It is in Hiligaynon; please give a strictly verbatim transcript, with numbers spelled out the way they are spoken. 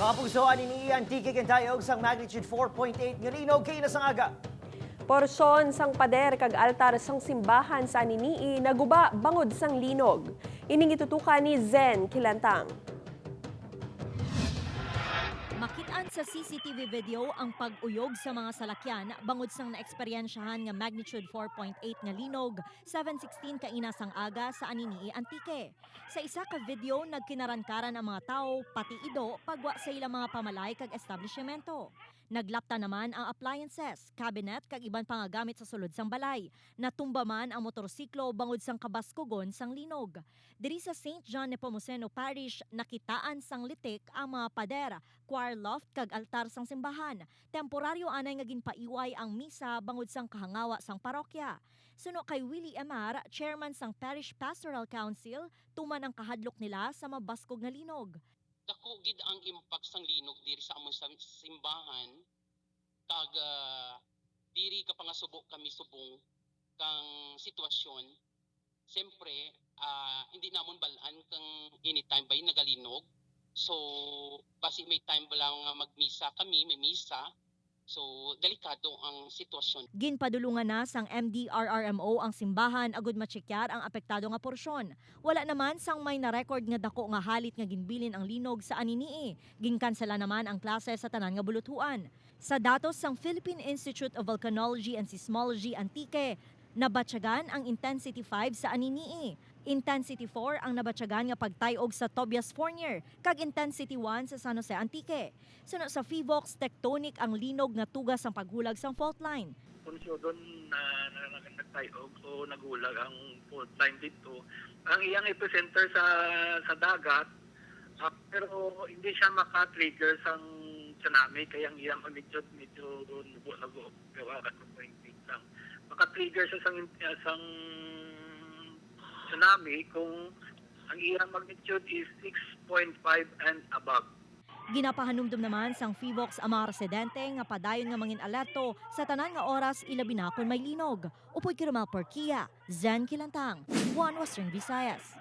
Mga pugso, anini ang tikig ang tayog sang magnitude four point eight nga linog kaina sang aga. Porsyon sang pader kag altar sang simbahan sa Anini-y naguba bangod sang linog. Ining gitutukan ni Zen Kilantang. Makit-an sa C C T V video ang pag-uyog sa mga salakyan bangod sang naeksperyensyahan nga magnitude four point eight nga linog, seven sixteen kaina sang aga sa Anini-y, Antique. Sa isa ka video, nagkinarankaran ang mga tawo, pati ido, pagwa sa ilang mga pamalay kag establisyemento. Naglapta naman ang appliances, cabinet, kag iban pa nga gamit sa sulod sang balay. Natumba man ang motorsiklo bangod sang kabaskugon sang linog. Diri sa Saint John Nepomuceno Parish, nakitaan sang litik ang mga pader, choir loft, kag altar sang simbahan. Temporaryo anay nga ginpaiway ang misa bangod sang kahangawa sang parokya. Suno kay Willie Emar, chairman sang Parish Pastoral Council, tuman ang kahadlok nila sa mabaskog nga linog. Dako gid ang impact sang linog diri sa amon sa simbahan, kag, ah, diri ka pangasubo kami subong kang sitwasyon. Siyempre, ah, hindi namon bal-an kung anytime ba yung nagalinog. So, basi may time ba lang nga magmisa kami, may misa. So, delikado ang sitwasyon. Ginpadulungan na sang M D R R M O ang simbahan agud matsekyar ang apektado nga porsyon. Wala naman sang may na-record nga dako nga halit nga ginbilin ang linog sa Anini-y. Ginkansela naman ang klase sa tanan nga buluthuan. Sa datos sang Philippine Institute of Volcanology and Seismology, Antique, nabatyagan ang Intensity five sa Anini-y. Intensity four ang nabatyagan nga pagtay-og sa Tobias Fornier, kag Intensity one sa San Jose, Antique. Suno sa PHIVOLCS, tectonic ang linog nga tuga sang paghulag sang fault line. Kung siyudon na, na, na nagtay-og, so naghulag ang fault line dito. Ang iyang epicenter sa sa dagat, ah, pero hindi siya maka-trigger sang tsunami, kaya ang iyang magnitude medyo nubo-nubo, gawa ka two point eight lang. Maka-trigger siya sang, sang tsunami kung ang iyang magnitude is six point five and above. Ginapahanumdom naman sang PHIVOLCS ang mga residente nga padayon nga mangin-alerto sa tanan nga oras, ilabi na kon may linog. Upoy kay Romel Porquia, Zen Kilantang, One Western Visayas.